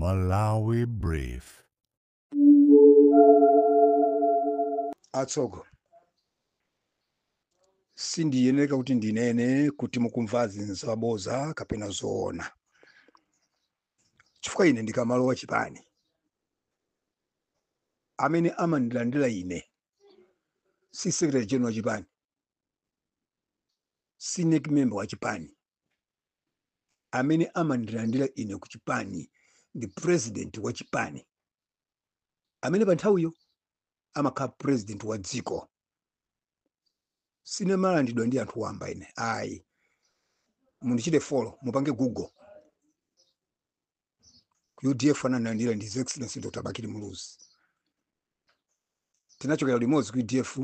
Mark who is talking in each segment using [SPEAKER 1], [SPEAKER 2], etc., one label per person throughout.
[SPEAKER 1] Malawi Brief.
[SPEAKER 2] Atsogo, sindiyeneka kuti ndinene kuti mukumvazi nzaboza kapena zoona, chifukwa ine ndikamalowa chipani, amene amandilandira ine si secretary general wa chipani, si NEC member wa chipani. Amene amandilandira ine ku chipani ndi president wa chipani, amene pa nthawiyo amakhala president wa dziko. Sinemalandidwa ndi anthu wamba ine, ayi. Mundichite follow, mupange Google. Ku UDF anandilandira ndi His Excellency Dr. Bakili Muluzi. Tinachokera limodzi ku UDF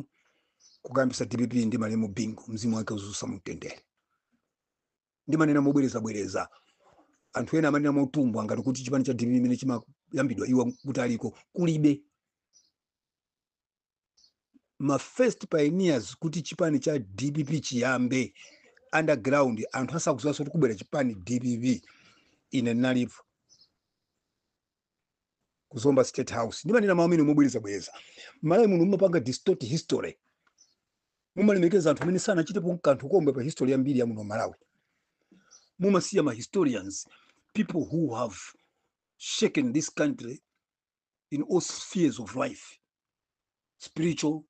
[SPEAKER 2] kukayambisa DPP ndi malemu Bingu, mzimu wake uuse mumtendere. Ndimanena mobwerezabwereza, anthu ena amanena motumbwa ngati kuti chipani cha DPP imene chimayambidwa iwo kuti aliko kulibe. Ma first pioneers kuti chipani cha DPP chiyambe underground, anthu asakudziwanso kuti kubwera chipani DPP, ine ndinalipo kuzomba State House. Ndimanena mawu amene mobwerezabwereza. Malawi muno mumapanga distort history, mumalemekeza anthu amene sanachitepo kanthu komwe pa history yambiri ya muno Malawi. Mumasiya ma historians, people who have shaken this country in all spheres of life, spiritual,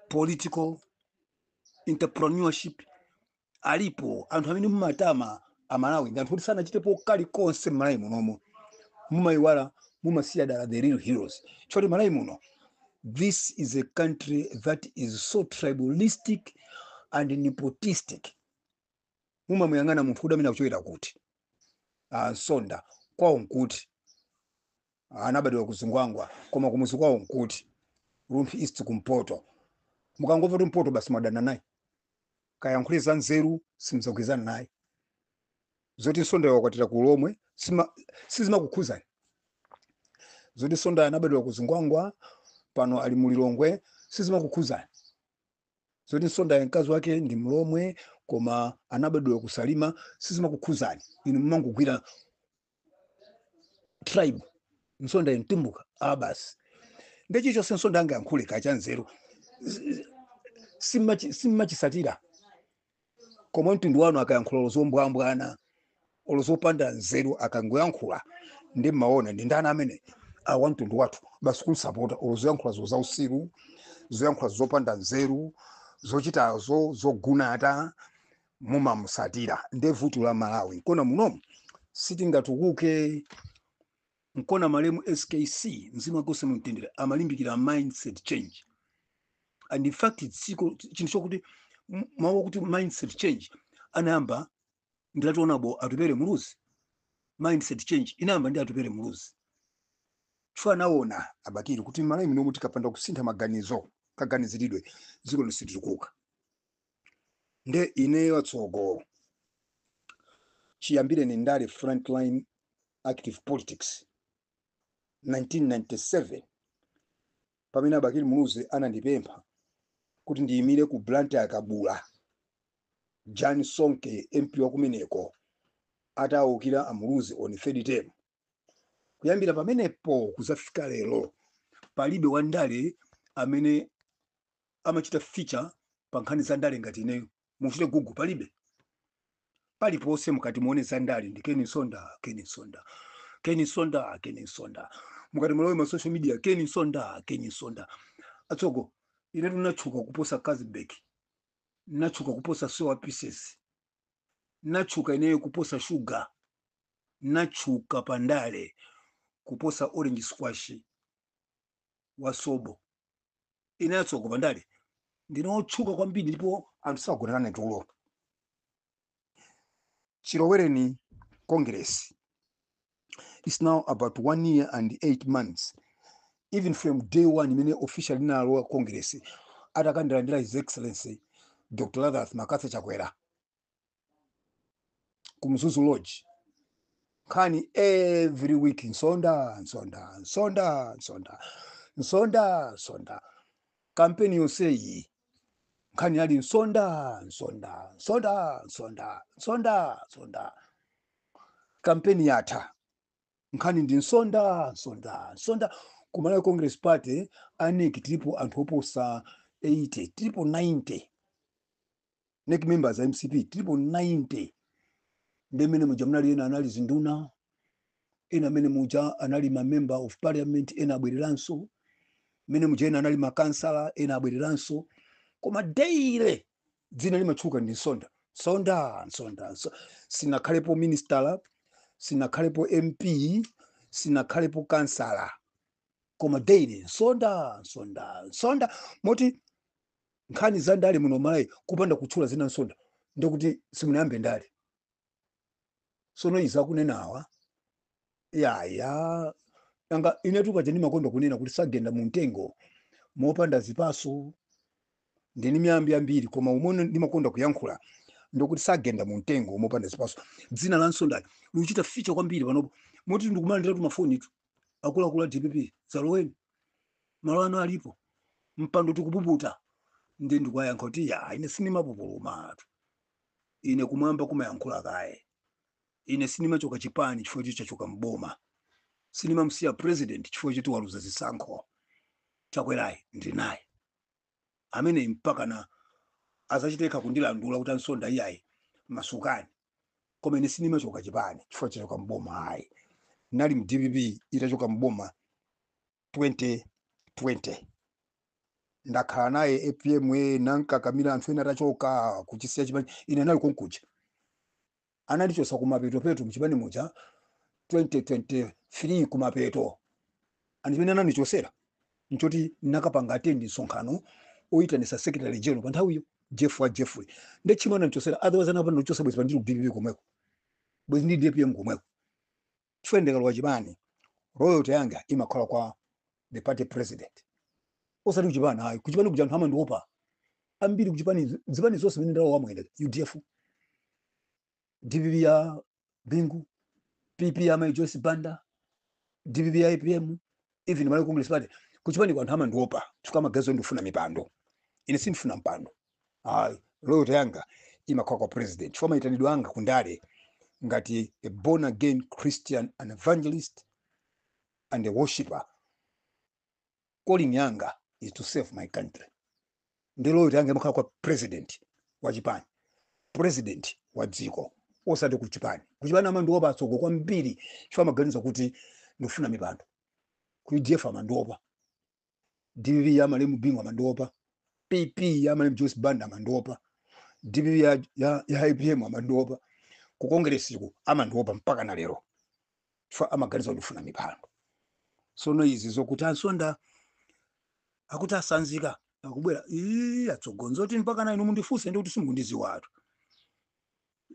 [SPEAKER 2] political, entrepreneurship. Alipo anthu amene mumatama Amalawi ndi anthu kuti sanachitepo kalikonse m'Malawi munomo. Mumayiwala, mumasiya dala the real heroes. Choti Malawi muno, this is a country that is so tribalistic and nepotistic. Mumamuyang'ana munthu kuti amene akuchokera kuti, ah, Nsonda kwawo nkuti, anabadwira ku Zingwangwa, koma kumuzi kwawo nkuti Rumphi East kumpoto. Mukangomva kuti mpoto, basi mwadana naye. Kayankhule za nzeru, simdzagwirizana naye. Zoti Nsonda wakwatira ku Lomwe sizimakukhuzani. Zoti Nsonda anabadwira ku Zingwangwa, pano ali mulilongwe, sizimakukhuzani. Zoti Nsonda mkazi wake ndi Mlomwe koma anabadwira ku Salima, sizimakukhuzani. Inu mumangogwira tribe. Nsonda mtumbuka, ah, basi. Ndechichonse Nsonda angayankhule kacha nzeru simmachisatira, koma mtundu wanu akayankhula zombwambwana olo zopanda nzeru, akangoyankhula ndi mmaona ndi ndani amene awa mtundu wathu, basi kumsapota. Olo zoyankhula zo zausiru, zoyankhula zopanda nzeru, zochitazo zogunata, mumamusatira. Nde vuto la Malawi nkona munomu sitingatukuke. Nkona malemu SKC, mzimu wake uuse mumtendere, amalimbikira mindset change. And in fact dziko chinthu chokuti mawu akuti mindset change anayamba ndinationabo Atupere Muluzi. Mindset change inayamba ndi Atupere Muluzi, chifukwa anaona abakiri kuti Malawi munomu tikapanda kusintha maganizo, kaganiziridwe, dziko lisitukuka. Nde ineyo atsogo, chiyambire ni ndale, frontline active politics 1997, pamene Abakiri Muluzi anandipempha kuti ndiyimire ku Blantyre Kabula, Jan Sonke MP wakumeneko atawukira Amuluzi on third term. Kuyambira pamenepo kuzafika lero, palibe wandale amene amachita feature pa nkhani za ndale ngati ineyo. Muchite Google, palibe. Paliponse mukati muone za ndale ndi Ken Nsonda, Ken Nsonda, Ken Nsonda, Ken Nsonda. Mukati mulowe ma social media, Ken Nsonda, Ken Nsonda. Atsogo, ine ndinatchuka kuposa Kazibek, natchuka kuposa Soa Pieces, natchuka ineyo kuposa sugar, natchuka pandale kuposa orange squash wa sobo. Ine atsogo, pandale ndinotchuka kwambiri ndipo anthu sagonana tulo. Chilowereni Congress is now about 1 year and 8 months. Even from day one imene officially inalowa Congress, atakandilandira His Excellency Dr. Lazarus McCarthy Chakwera ku Mzuzu Lodge, nkhani every week Nsonda, Nsonda, Nsonda, Nsonda, Nsonda, Nsonda. Kampeni yonseyi nkhani yali Nsonda, Nsonda, Nsonda, Nsonda, Nsonda, Nsonda. Kampeni yatha, nkhani ndi Msonda, Msonda, Msonda. Ku Malawi Congress Party a NEC tilipo anthu oposa 80, tilipo 90 NEC members a MCP, tilipo 90. Ndi mmene muja munali ena anali zinduna, ena amene muja anali ma member of parliament, ena abwereranso mmene muja, ena anali makansala, ena abwereranso. Koma daily dzina limatchuka ndi Msonda, Msonda, Msonda. Sinakhalepo minister, sinakhalepo MP, sinakhalepo kansala, koma daily Msonda, Msonda, Msonda. Moti nkhani za ndale muno Malawi kupanda kutchula zina Msonda ndikuti simunayambe ndale. Sono izi akunenawa yaya nanga inetu paja ndimakonda kunena kuti sagenda mu mtengo mopanda zipaso. Ndini miyambi yambiri, koma umene ndimakonda kuyankhula ndikuti sagenda mu mtengo mopanda zipaso. Dzina la Msonda likuchita feature kwambiri panopo, moti ndikumalandira tumafoni tu, akuluakulu a DPP, zaloweni, malo ano alipo, mpando tikupuputa. Ndi ndikuwayankha kuti ya, ine sindimapupulumatu, ine kumwamba kumayankhula kaye. Ine sindimachoka chipani chifukwa choti chachoka mboma, sindimamsiya president chifukwa choti waluza zisankho. Chakwerayi ndili naye amene mpaka na azachitekha kundilandula kuti ansonda iyayi masukani, koma ine sindimachoka chipani chifukwa chachoka mboma ayi. Nali mu DPP itachoka mboma 2020, ndakhala naye APM nankakamira anthu ena atachoka kuchisiya chipani, ine nali konkuja. Anandichosa kumapetopeto mchipani muja 2023 kumapeto. Anthu chimene anandichosera nchoti nakapanga attend msonkhano oyitanisa secretary general pa nthawiyo, Jeff wa Jeffrey, ndi chimwe anandichosera. Otherwise anapanda ndichosa bwezi pandili ku DPP komweko, bwezi ndi DPM komweko, chifukwa ndikalowa chipani loyalty yanga imakhala kwa the party president, osati kuchipani ayi. Kuchipani kuja anthu amandiopa ambiri kuchipani. Zipani zonse zimene ndalowa mwene, UDF, DPP ya Bingu, PP ya Mai Joyce Banda, DPP ya APM, even Malawi Congress Party, kuchipani kwa anthu amandiopa chifukwa amaganiza ndifuna mipando. Ine sindifuna mpando ayi. Loyalty yanga imakhala kwa president, chifukwa mayitanidwe anga kundale ngati a born again Christian and evangelist and a worshipper, calling yanga is to save my country. Ndi loyalty yanga imakhala kwa president wa chipani, president wa dziko, osati ku chipani. Kuchipani amandiopa atsogo kwambiri chifukwa amaganiza kuti ndikufuna mipando. Ku UDF amandiopa, DPP ya malemu Bingu amandiopa, PP ya malemu Joyce Banda amandiopa, DPP ya APM amandiopa, ku Congress amandiopa mpaka na lero chifukwa amaganiza kuti ndikufuna mipando. Sono izi zokuti ansonda akuti asanzika akubwera, ii, atsogonza kuti mpaka na inu mundifunse ndi kuti simukundiziwatu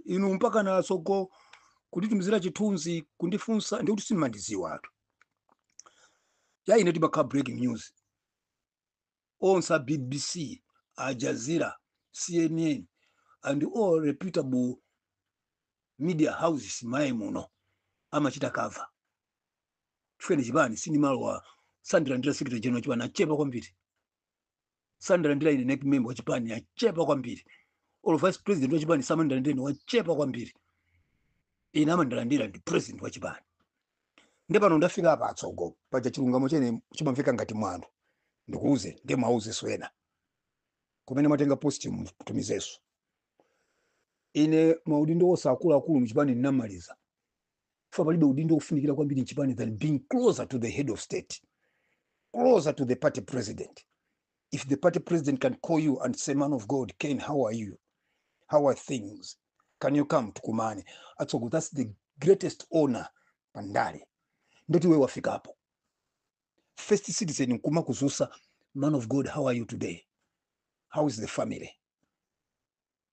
[SPEAKER 2] inu. Mpaka na atsogo kunditumizira chithunzi kundifunsa ndi kuti simumandiziwatu. Ya, ine timakhala breaking news, onse a BBC, Al Jazeera, CNN and all reputable media houses mayi muno amachita cover, chifukwa chipani sindimalowa sandilandira secretary general chipani achepa kwambiri, sandilandira ine NEC member wa chipani achepa kwambiri, olo vice president wa chipani samandilandira ine, wachepa kwambiri. Ine amandilandira ndi president wa chipani. Ndi pano ndafika apa atsogo, paja chilungamo chene chimamveka ngati mwano. Ndikuuze ndi mwauzeso ena kumene mwatenga post mutumizeso. Ine maudindo onse akuluakulu mchipani ndinamaliza, fa palibe udindo ofunikira kwambiri mchipani than being closer to the head of state, closer to the party president. If the party president can call you and say, "Man of God Ken, how are you? How are things? Can you come tukumane?" Atsogo, that's the greatest honor pandale. Ndoti we wafikapo. First citizen nkuma kuzusa, "Man of God, how are you today? How is the family?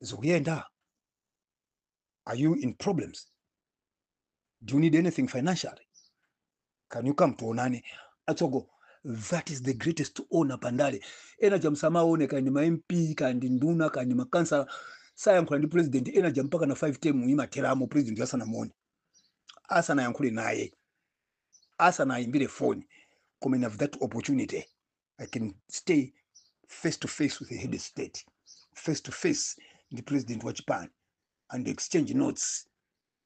[SPEAKER 2] Zikuyenda? Are you in problems? Do you need anything financially? Can you come tuonane?" Atsogo, that is the greatest honor pandale. Ena chamsamaone kandi ma MP, kandi nduna, kandi makansala sayankhula ndi president. Ena ja mpaka na 5 term imatheramo president asanamuone, asanayankhule naye, asanayimbire phone. Koma have that opportunity, I can stay face to face with the head of state, face to face ndi president wa chipani and exchange notes,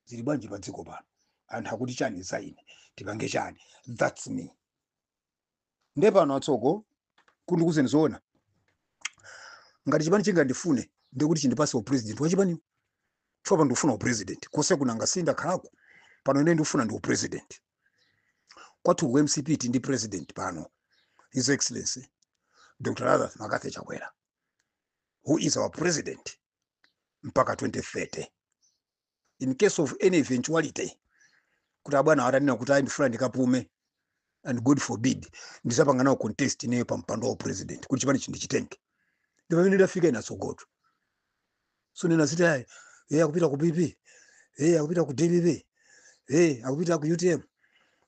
[SPEAKER 2] zili bwanji pa dziko pano. Anthu akuti chani za ine? Tipange chani? That's me. Nde pano atsogo, kundikuzeni zoona, ngati chipani chingandifune, ndikuti chindipase upresident wachipaniwo, chifukwa ndikufuna upresident. Kose kunanga sindakhalako pano, ine ndikufuna ndi upresident. Kwathu ku MCP ndi president pano, His Excellency Dr Lazarus McCarthy Chakwera, who is our president mpaka 2030. In case of any eventuality kuti abwana atanena kuti ayi, ndifuna ndikapume, and God forbid, ndisapanga nawo contest ineyo pa mpando wa president kuti chipani chindichitenge. Ndi pamene ndafika ina tsogoto. So nena ziti ayi, iye akupita ku PP, iye akupita ku DPP, iye akupita ku UTM,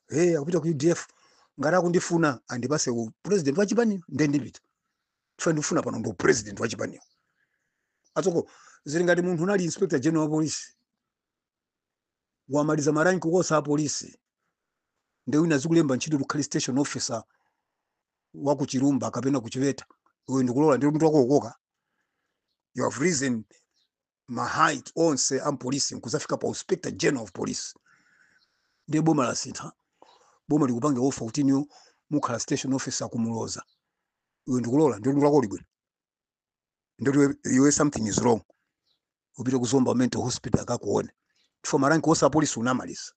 [SPEAKER 2] iye akupita ku UDF. Ngati akundifuna, andipase u president wa chipani, nde ndipita, chifukwa ndikufuna pano ndi president wa chipaniyo. Atsoko, zili ngati munthu unali inspector general wa polisi, wamaliza maranki kosa a polisi, ndi wina zikulemba ntchito kukhali station officer wa ku Chilumba kapena ku Chiveta. Iwe ndikulola? Ndi munthu wako ukoka, you have risen ma height onse a polisi nkuzafika pa inspector general of police. Ndiye boma lasintha, boma likupange offer kuti niyo mukhala station officer kumuloza. Iwe ndikulola? Ndi munthu wako uli bwino? Ndoti iwe something is wrong, upite ku Zomba Mental Hospital akakuone, chifukwa maranki onse a polisi unamaliza.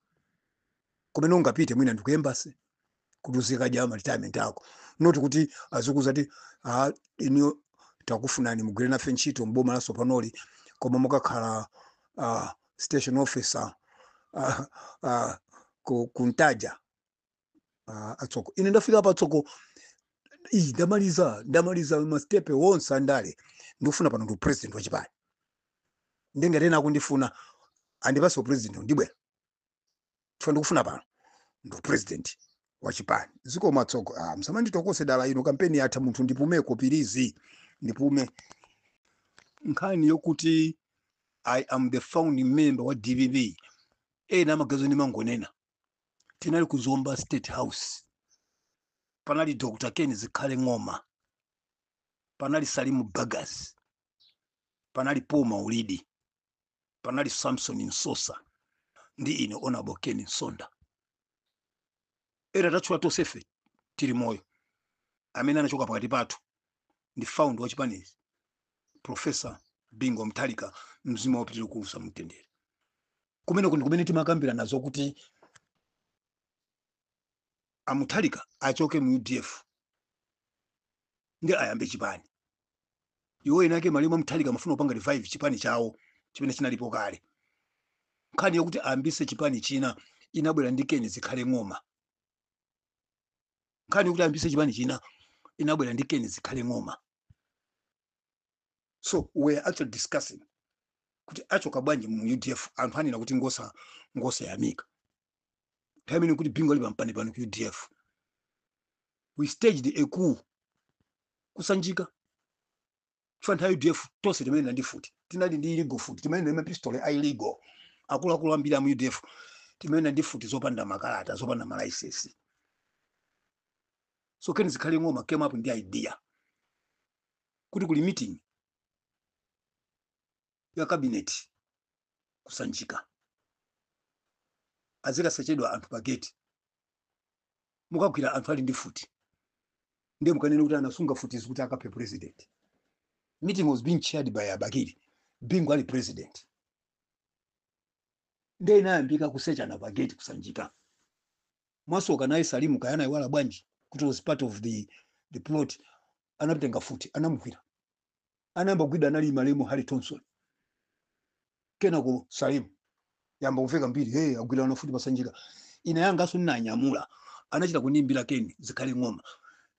[SPEAKER 2] Kumene ungapite mwina ndiku embassy kuti uzikadya ma retirement ako, not kuti azikuza ti, ah, inu takufunani mugwire nafe ntchito mboma laso panoli, koma mukakhala station officer ku Ntaja. Atsoko, ine ndafika pa tsoko iyi, ndamaliza mastepe wonse andale. Ndikufuna pano ndi president wachipani. Ndingati ena akundifuna, andipase president, ndibwera, chifukwa ndikufuna pano ndi president wachipani. Zikomo atsoko. Ah, msamanditokose dala ino, kampeni yatha, munthu ndipumeko, please, ndipume. Nkhani yokuti I am the founding member wa DPP, ena amagazo ndimangonena. Tinali ku Zomba State House, panali Dr Ken Zikhale Ng'oma, panali Salimu Bagas, panali Paul Maulidi, panali Samson Msosa ndi ine Honorable Ken Msonda. Era tatchula tonsefe tili moyo. Amene anachoka pakati pathu ndi founder wa chipanichi, Professor Bingu Mutharika, mzimu wapitire kuusa mtendere. Kumene ndi kumene timakambira nazo kuti amutharika achoke mu UDF ndi ayambe chipani. Iwo ena ake malemu amutharika amafuna kupanga revive chipani chawo chimene chinalipo kale. Nkhani yokuti ayambise chipani china inabwera ndi Ken Zikhale Ng'oma. Nkhani yokuti ayambise chipani china inabwera ndi Ken Zikhale Ng'oma. So we are actually discussing kuti achoka bwanji mu UDF, anthu anena kuti ngosa ngosayamika. Nthawi imene kuti Bingu ali pampani pano ku UDF, we staged a coup kusanjika, chifukwa nthawi UDF tonse timene ndi futi, tinali ndi illegal futi, timene ndi mapistole a illegal. Akuluakulu ambiri a mu UDF timene ndi futi zopanda makalata, zopanda malaisensi. So Ken Zikhale Ng'oma came up ndi idea kuti kuli meeting ya cabinet kusanjika, azikasechedwa anthu pa gate, mukagwira anthu ali ndi futi, ndiye mukanene kuti anasunga futizi kuti akaphe president. Meeting was being chaired by Abakili. Bingu ali president. Ndiye inayambika kusechana pa gate kusanjika. Mwasoka naye Salimu kayana iwala bwanji kuti was part of the plot, anatenga futi, anamugwira. Anayamba kugwida anali malemu Harry Thompson, kenako Salimu. Yamba kumveka mbiri, hey, agwira futi pasanjika. Ine yangaso ndinanyamula, anachita kundimbira Ken Zikhale Ng'oma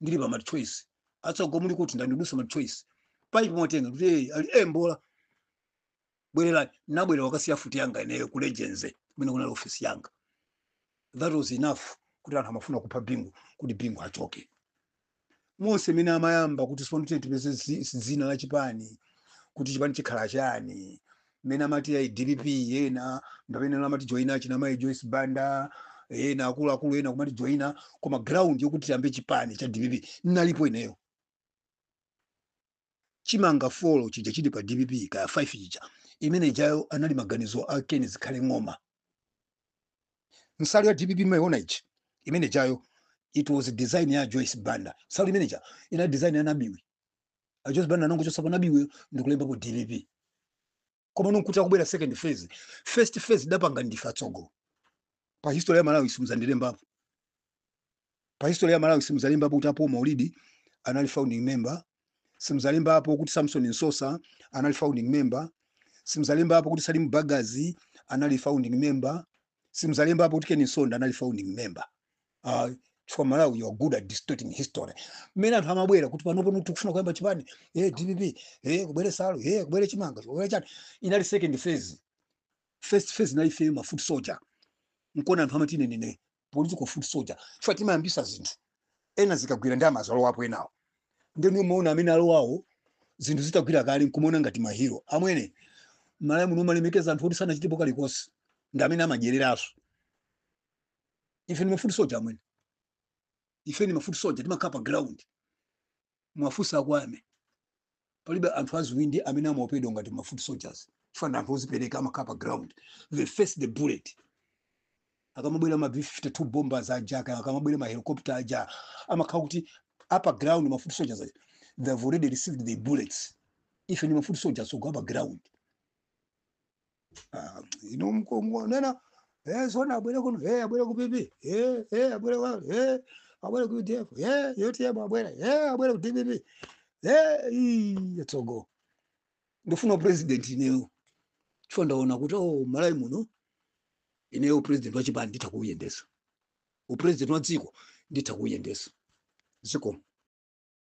[SPEAKER 2] ndili pa MultiChoice. Atsogo, muli kuti? Ndandidusa MultiChoice, paipi mwatenga kuti, hey, ali eh, mbola bwererani. Nabwera, wakasiya futi yanga ineyo ku Legends kumene kunali ofisi yanga. That was enough kuti anthu amafuna kupha Bingu, kuti Bingu achoke. Monse mene amayamba kuti sipano tipeze dzina la chipani, kuti chipani chikhala chani, mene amati ayi DPP, ena ndapene amati joina china mayi Joyce Banda, ena akuluakulu ena kumati joina, koma ground yokuti tiyambe chipani cha DPP nalipo ineyo. Chimanga 4 chija chili pa DPP kaya 5 chija, imene ijayo anali maganizo a Ken Zikhale Ng'oma. Nsalu ya DPP maiona ichi imene jayo, it was design ya Joyce Banda. Nsalu imeneja ina design ya Nabiwi. A Joyce Banda anangochotsapo Nabiwi ndikulembapo DPP. Koma nonkuti akubwera second phase. First phase dapanga ndife atsogo. Pa history ya Malawi simuzandilembapo, pa history ya Malawi simuzalembapo kuti apo Maulidi anali founding member. Simuzalembapo kuti Samson Nsosa anali founding member. Simuzalembapo kuti Salim Bagazi anali founding member. Simuzalembapo kuti Ken Nsonda anali founding member. Chifukwa Malawi, you are good at distorting history. Mmene anthu amabwera kuti panopo tikufuna kuyamba chipani, DPP, kubwere salo, kubwere chimanga, kubwere chani, inali second phase. First phase inali ife ma foot soldier. Nkona anthu amati ine ndine political foot soldier, chifukwa timayambisa zinthu, ena zikagwira ndi amazalowapo enawo. Ndeni umaona amene alowawo zinthu zitagwira kale nkumaona ngati ma hero. Amwene, Malawi muno umalemekeza anthu oti sanachitepo kalikonse, ndi amene amadyereraso. Ife ndi ma foot soldier, amwene. Ife ndi ma foot soldier, timakhala pa ground. Mwafusa akwame, palibe anthu aziwindi amene amaopedwa ngati ma foot soldiers, chifukwa ndi anthu ozipereka, amakhala pa ground. They face the bullet. Akamabwera ma B52 bombers aja, akamabwera ma helicopter aja, amakhala kuti apa ground ma foot soldiers aja, they have already received the bullets. Ife ndi ma foot soldiers ogo apa ground. Ah, ino nena zona abwere kuno, abwere ku PP, abwere kwa, abwere ku UDF, UTM abwere, abwere ku DPP, ii tsogo. Ndifuna president ineyo, chifukwa ndaona kuti, oh, Malawi muno ineyo president wa chipani nditha kuuyendesa, u president wa dziko nditha kuuyendesa ziko.